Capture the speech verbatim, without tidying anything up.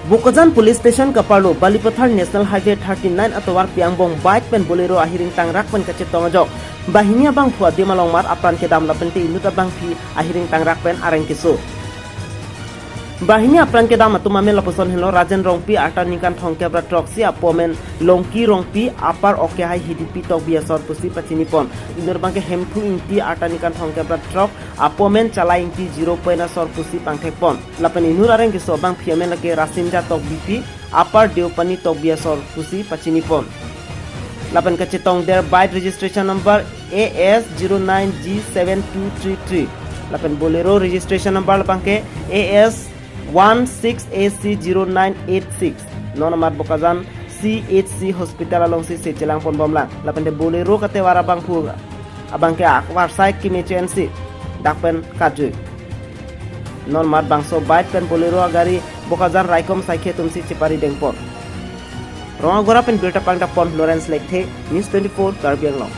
Bokajan Police Station kaparlo Balipathar National Highway thirty-nine atovarpi angbong bike pen Bolero ahiring tangrak pen kachetong ajok banghini abangphu adim alongmat apran kedam lapente inut abangpi ahiring tangrak pen areng keso. Banghini apran kedam atum amen lapuson henlo Rajen Rongpi arta ningkan thomkep ra throksi, apo amen Longki Rongpi, apar Okehai Hidipi Tokbi asor pusi pachinipon. Inut abangke Hemphu Ingti arta ningkan thomkep ra throk, apo amen Chalai Ingti Zero Point asor pusi pangthekpon. Lapen inut areng keso abangpi amen lake Rasinja Tokbipi, apar Deopani Tokbi asor pusi pachinipon. Lapen kachetongder bike registration number A S zero nine G seven two three three. Lapen Bolero registration number labangke A S one six A C zero nine eight six. Non amat Bokajan C H C hospital alongsi se chelangponbomlang. Lapente Bolero katevar abangphu abangke akvarsai keme chensi dak pen kajui. Non amat bangso bike pen Bolero agari Bokajan raikom saikhe atumsi chepari dengpon. Rongagora pen birta pangdapon Lawrence Lekthe, News twenty-four Karbi Anglong.